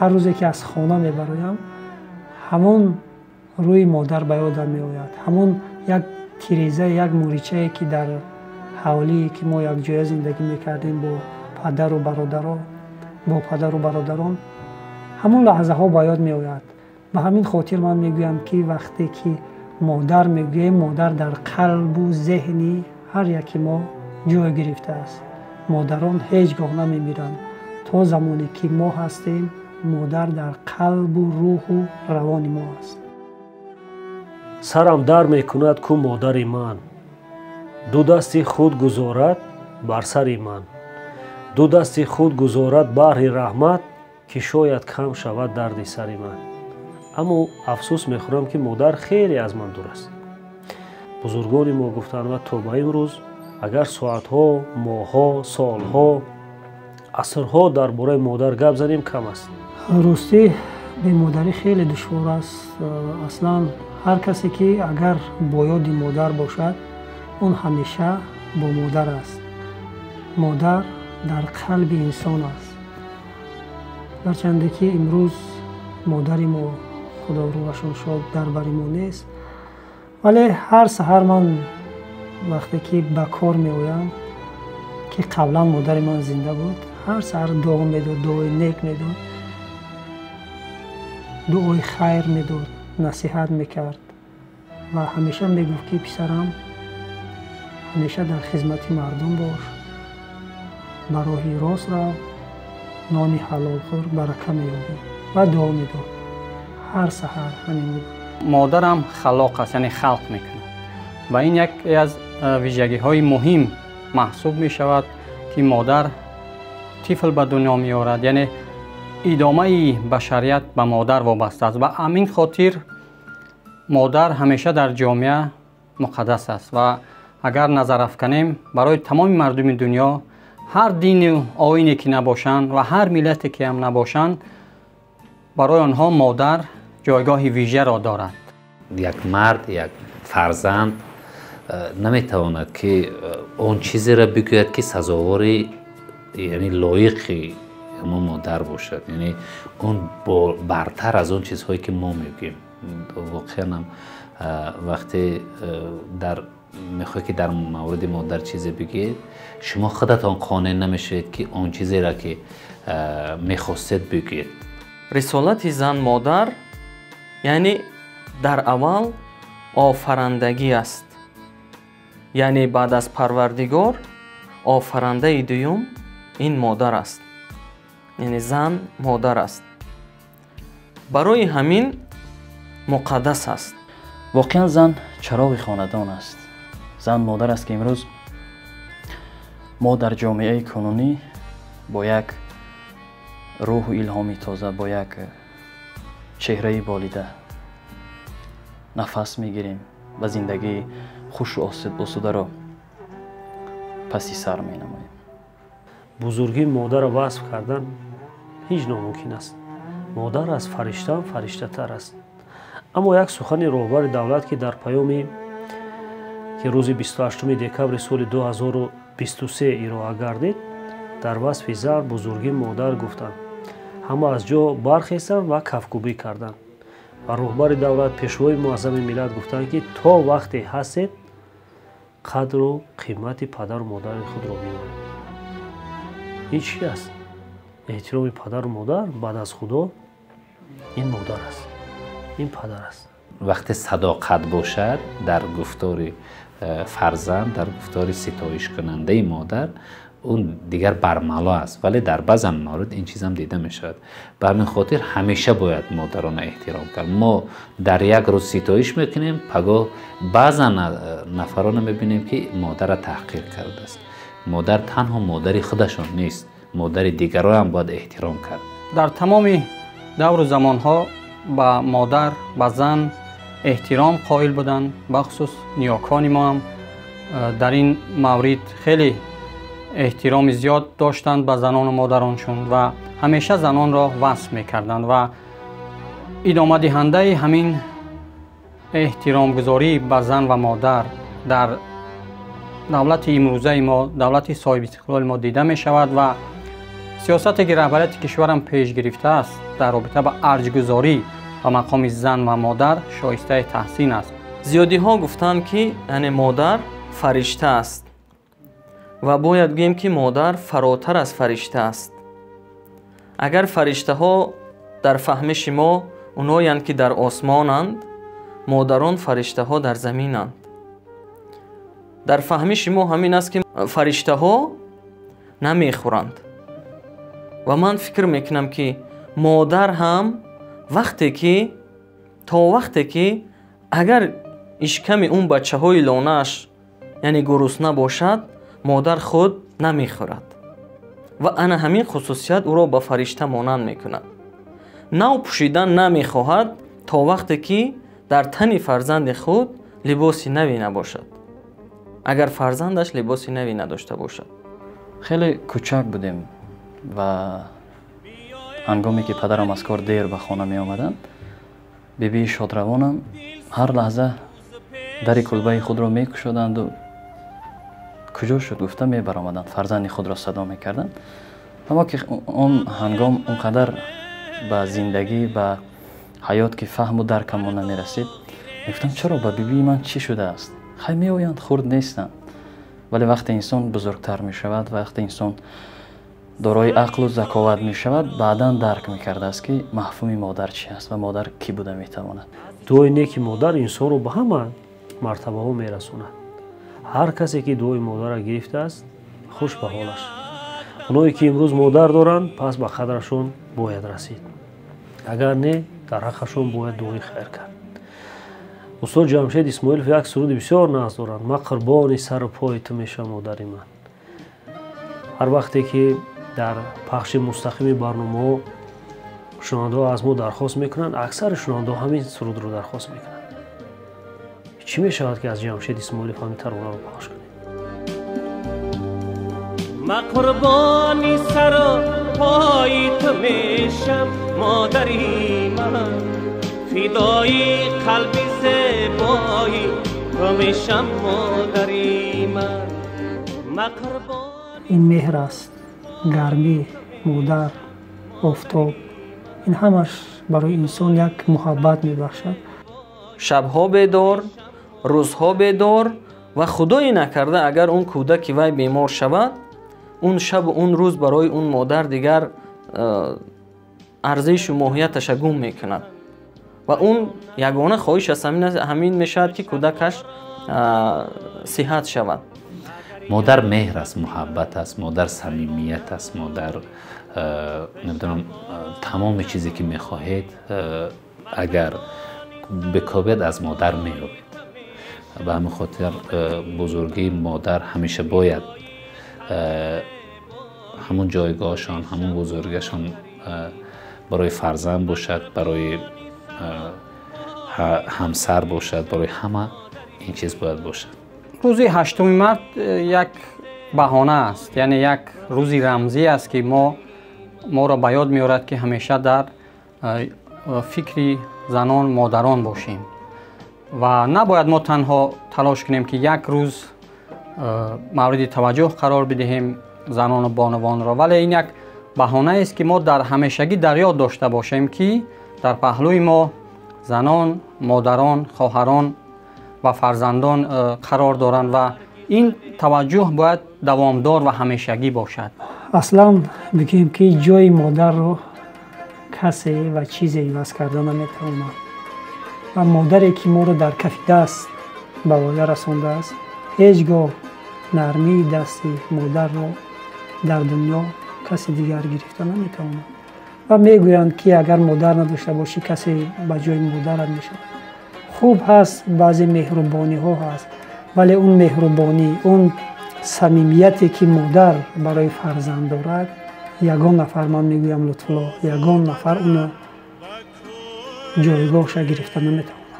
Ҳар рӯзе ки аз хона мебароям, ҳамон рӯи модар ба ёдам меояд, ҳамон як тиреза, як муричае, ки дар ҳавлие, ки мо якҷоя зиндагӣ мекардем бо падару бародаро, бо падару бародарон, ҳамон лаҳзаҳо ба ёд меояд. Ба ҳамин хотир ман мегӯям, ки вақте ки модар мегӯем, модар дар қалбу зеҳни ҳар яки мо ҷой гирифтааст. Модарон ҳеҷ гоҳ намемиранд. То замоне ки мо ҳастем, модар дар қалбу рӯҳу равони мо аст. Сарам дар мекунад ку модари ман, ду дасти худ гузорад бар сари ман, ду дасти худ гузорад баҳри раҳмат, ки шояд кам шавад дарди сари ман. Аммо афсӯс мехӯрам, ки модар хеле аз ман дур аст. Бузургони мо гуфтанд, ва то ба имрӯз агар соатҳо, моҳҳо, солҳо, асрҳо дар бораи модар гап занем, кам аст. Ростӣ, бемодарӣ хеле душвор аст. Аслан ҳар касе ки агар бо ёди модар бошад, он ҳамеша бо модар аст. Модар дар қалби инсон аст. Гарчанде ки имрӯз модари мо, худо рӯҳашон шод, дар бари мо нест, вале ҳар саҳар ман вақте ки ба кор меоям, ки қаблан модари ман зинда буд, ҳар саҳар дуо медод, дуои нек медод, дуои хайр медод, насиҳат мекард ва ҳамеша мегуфт, ки писарам, ҳамеша дар хизмати мардум бош, ба роҳи рост рав, нони ҳалол хӯр, барака меёбӣ, ва дуо медод. Ҳар саҳар ҳамин буд. Модарам халоқ аст, яъне халқ мекунад, ва ин яке аз вижагиҳои муҳим маҳсуб мешавад, ки модар тифл ба дунё меорад, яъне идомаи башарият ба модар вобаста аст. Ва ҳамин хотир модар ҳамеша дар ҷомеа муқаддас аст. Ва агар назар афканем, барои тамоми мардуми дунё, ҳар дину оине ки набошанд ва ҳар миллате ки ҳам набошанд, барои онҳо модар ҷойгоҳи вижаро дорад. Як мард, як фарзанд наметавонад, ки он чизеро бигӯяд, ки сазовори, яъне лоиқи ҳамон модар бошад, яъне он бартар аз он чизҳое ки мо мегӯем. Воқеан ҳам вақте дар мехоҳед, ки дар мавриди модар чизе бигӯед, шумо худатон қонеъ намешавед, ки он чизеро, ки мехостед, бигӯед. Рисолати зан, модар, яъне дар аввал офарандагӣ аст, яъне баъд аз Парвардигор офарандаи дуюм ин модар аст, яъне зан модар аст. Барои ҳамин муқаддас аст. Воқеан, зан чароғи хонадон аст. Зан модар аст, ки имрӯз мо дар ҷомеаи кунунӣ бо як рӯҳу илҳоми тоза, бо як чеҳраи болида нафас мегирем ва зиндагии хушу осударо паси сар менамоем. Бузургии модарро васф кардан ҳеҷ номумкин аст. Модар аз фариштаам фариштатар аст. Аммо як сухани роҳбари давлат, ки дар паёме, ки рӯзи 28 декабри соли 2023 ироа гардид, дар васфи зан, бузургии модар гуфтанд, ҳама аз ҷо бархестанд ва кафкӯбӣ карданд. Ва роҳбари давлат, пешвои муаззами миллат гуфтанд, ки то вақте ҳастед, қадру қимати падару модари худро бидонед. Ин чӣ аст? Эҳтироми падару модар баъд аз Худо ин модар аст, ин падар аст. Вақте садоқат бошад дар гуфтори фарзанд, дар гуфтори ситоишкунандаи модар, он дигар бармало аст, вале дар баъзан маврид ин чизам дида мешавад. Ба ҳамин хотир ҳамеша бояд модарона эҳтиром кард. Мо дар як рӯз ситоиш мекунем, пагоҳ баъзан нафарона мебинем, ки модарро таҳқир кардааст. Модар танҳо модари худашон нест, модари дигароам бояд эҳтиром кард. Дар тамоми давру замонҳо ба модар, ба зан эҳтиром қоил буданд. Бахусус ниёкони мо ҳам дар ин маврид хеле эҳтироми зиёд доштанд ба занону модароншон ва ҳамеша занонро васф мекарданд. Ва идомадиҳандаи ҳамин эҳтиромгузорӣ ба зан ва модар дар давлати имрӯзаи мо, давлати соҳибистиқлоли мо дида мешавад. Ва сиёсате ки раҳбарияти кишварам пеш гирифтааст, Дар робита ба арҷгузорӣ ба мақоми зан ва модар шоистаи таҳсин аст. Зиёдиҳо гуфтанд, ки яъне модар фаришта аст ва бояд гӯем, ки модар фаротар аз фаришта аст. Агар фариштаҳо дар фаҳмиши мо оноянд, ки дар осмонанд, модарон фариштаҳо дар заминанд. Дар фаҳмиши мо ҳамин аст, ки фариштаҳо намехӯранд ва ман фикр мекунам, ки модар ҳам вақте ки то вақте ки агар ишками он бачаҳои лонааш яъне гурусна бошад, модар худ намехӯрад ва ана ҳамин хусусият ӯро ба фаришта монанд мекунад. Нав пӯшидан намехоҳад то вақте ки дар тани фарзанди худ либоси наве набошад, агар фарзандаш либоси наве надошта бошад. Хеле кӯчак будем ва ҳангоме ки падарам аз кор дер ба хона меомаданд, бибии шодравонам ҳар лаҳза дари кулбаи худро мекушоданду куҷо шуд гуфта мебаромаданд, фарзанди худро садо мекарданд. Аммо ки он ҳангом он қадар ба зиндагӣ, ба ҳаёт ки фаҳму даркамон намерасид, мегуфтам, чаро ба бибии ман чӣ шудааст? Хай, меоянд, хурд нестанд. Вале вақте инсон бузургтар мешавад, вақте инсон дорои ақлу заковат мешавад, баъдан дарк мекардааст, ки мафҳуми модар чи аст ва модар кӣ буда метавонад. Дуои неки модар инсонро ба ҳама мартабаҳо мерасонад. Ҳар касе ки дуои модарро гирифтааст, хуш ба ҳолаш. Оное ки имрӯз модар доранд, пас ба қадрашон бояд расид, агар не, дар ҳаққашон бояд дуои хайр кард. Устод Ҷамшед Исмоилов як суруди бисёр нағз доранд: «Ман қурбони сару пои ту мешавам, модари ман». Ҳар вақте ки дар пахши мустақими барномаҳо шунавандаҳо аз мо дархост мекунанд, аксари шунавандаҳо ҳамин сурудро дархост мекунанд. Чӣ мешавад, ки аз Ҷамшед Исмоилов ҳамин таронаро пахш кунем? Ман қурбони сару пои ту мешам, модари ман, фидои қалби зебои ту мешам, модари ман, ман қурбон. Ин меҳр аст, гармӣ, модар, офтоб, ин ҳамаш барои инсон як муҳаббат мебахшад. Шабҳо бедор, рӯзҳо бедор ва худое накарда, агар он кӯдаки вай бемор шавад, он шабу он рӯз барои он модар дигар арзишу моҳияташа гум мекунад ва он ягона хоҳиш аст ҳамин мешавад, ки кӯдакаш сиҳат шавад. Модар меҳр аст, муҳаббат аст, модар самимият аст, модар намедонам, тамоми чизе ки мехоҳед, агар бикобед, аз модар меёбед. Ба ҳамин хотир бузургии модар ҳамеша бояд ҳамун ҷойгоҳашон, ҳамун бузургиашон барои фарзанд бошад, барои ҳамсар бошад, барои ҳама ин чиз бояд бошад. Рӯзи 8 март як баҳона аст, яъне як рӯзи рамзӣ аст, ки моро ба ёд меорад, ки ҳамеша дар фикри занон, модарон бошем ва набояд мо танҳо талош кунем, ки як рӯз мавриди таваҷҷӯҳ қарор бидиҳем занону бонувонро, вале ин як баҳонаест, ки мо дар ҳамешагӣ дар ёд дошта бошем, ки дар паҳлӯи мо занон, модарон, хоҳарон ва фарзандон қарор доранд ва ин таваҷҷӯҳ бояд давомдор ва ҳамешагӣ бошад. Аслан бигӯем, ки ҷои модарро касе ва чизе иваз карда наметавонад ва модаре ки моро дар кафи даст ба воя расондааст, ҳеҷ гоҳ нармии дасти модарро дар дунё каси дигар гирифта наметавонад. Ва мегӯянд, ки агар модар надошта бошӣ, касе ба ҷои модарат мешавад. Хуб ҳаст, баъзе меҳрубониҳо ҳаст, вале он меҳрубонӣ, он самимияте ки модар барои фарзанд дорад, ягон нафар, ман мегӯям, Лутфулло, ягон нафар уно ҷойгоҳша гирифта наметавонад.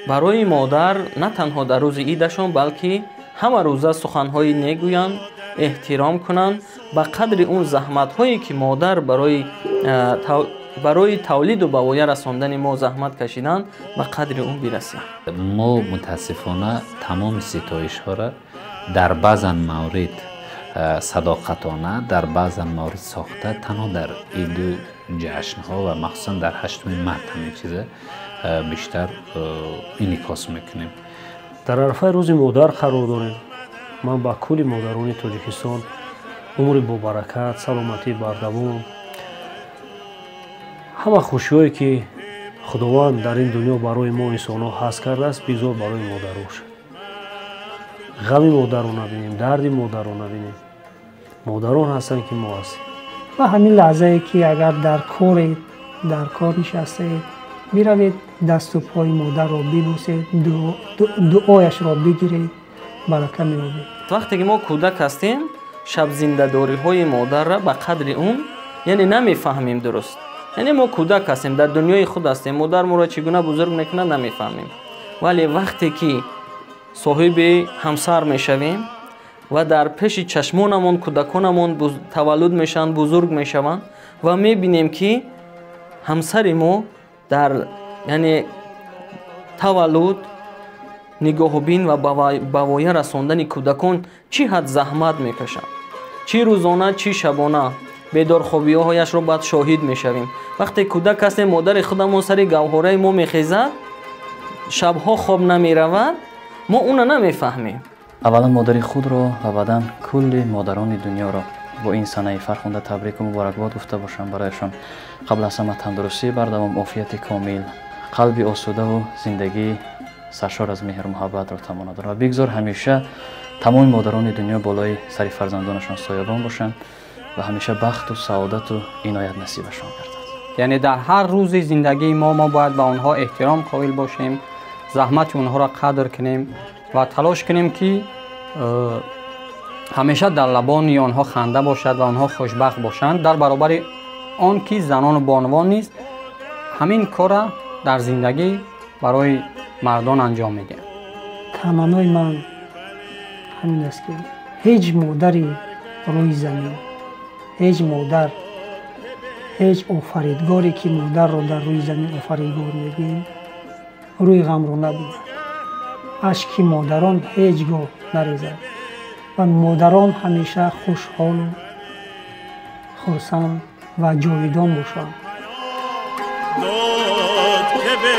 Барои модар на танҳо дар рӯзи идашон, балки ҳама рӯза суханҳои негӯянд, эҳтиром кунанд ба қадри он заҳматҳое, ки модар барои тавлиду ба воя расондани мо заҳмат кашиданд, ба қадри он бирасем. Мо мутаассифона тамоми ситоишҳоро дар баъзан маврид садоқатона, дар баъзан маврид сохта, танҳо дар иду ҷашнҳо ва махсусан дар 8 март ҳамин чиза бештар инъикос мекунем. Дар арафаи рӯзи модар қарор дорем. Ман ба кулли модарони Тоҷикистон умри бобаракат, саломатии бардавом, ҳама хушиҳое ки Худованд дар ин дунё барои мо инсонҳо ҳаст кардааст, бигзор барои модар бошад. Ғами модарро набинем, дарди модарро набинем. Модарон ҳастанд ки мо ҳастем. Ва ҳамин лаҳзае ки агар дар коред, дар кор нишастаед, биравед дасту пои модарро бибӯсед, дуояшро бигиред, барака меёбед. Вақте ки мо кӯдак ҳастем, шабзиндадориҳои модарро ба қадри он яъне намефаҳмем дуруст. Яъне мо кӯдак ҳастем, дар дунёи худ ҳастем, модар моро чӣ гуна бузург мекунад намефаҳмем. Вале вақте ки соҳиби ҳамсар мешавем ва дар пеши чашмонамон кӯдаконамон таваллуд мешаванд, бузург мешаванд ва мебинем ки ҳамсари мо дар яъне таваллуд, нигоҳубин ва ба воя расондани кӯдакон чӣ ҳад заҳмат мекашад, чӣ рӯзона, чӣ шабона бедорхобиҳояшро баъд шоҳид мешавем. Вақте кӯдак ҳастем, модари худамон сари гавҳораи мо мехезад, шабҳо хоб намеравад, мо уна намефаҳмем. Аввалан модари худро ва баъдан кулли модарони дунёро бо ин санаи фархунда табрику муборакбод гуфта бошам. Барояшон қабл аз ҳама тандурустии бардавом, офияти комил, қалби осудаву зиндагии саршор аз меҳру муҳаббатро таманно дорам ва бигзор ҳамеша тамоми модарони дунё болои сари фарзандонашон соябон бошанд ва ҳамеша бахту саодату иноят насибашон гардад. Яъне дар ҳар рӯзи зиндагии мо бояд ба онҳо эҳтиром қоил бошем, заҳмати онҳоро қадр кунем ва талош кунем ки ҳамеша дар лабони онҳо ханда бошад ва онҳо хушбахт бошанд. Дар баробари он ки занону бонувон низ ҳамин корра дар зиндагӣ барои мардон анҷом медиҳанд. Таманнои ман ҳамин аст ки ҳеҷ модари рӯи замин, ҳеҷ модар, ҳеҷ офаридгоре ки модарро дар рӯи замин офаридгор мегӯем, рӯи ғамро набинад. Ашки модарон ҳеҷ гоҳ нарезад ва модарон ҳамеша хушҳолу хурсанд ва ҷовидон бошанд. Дод ки به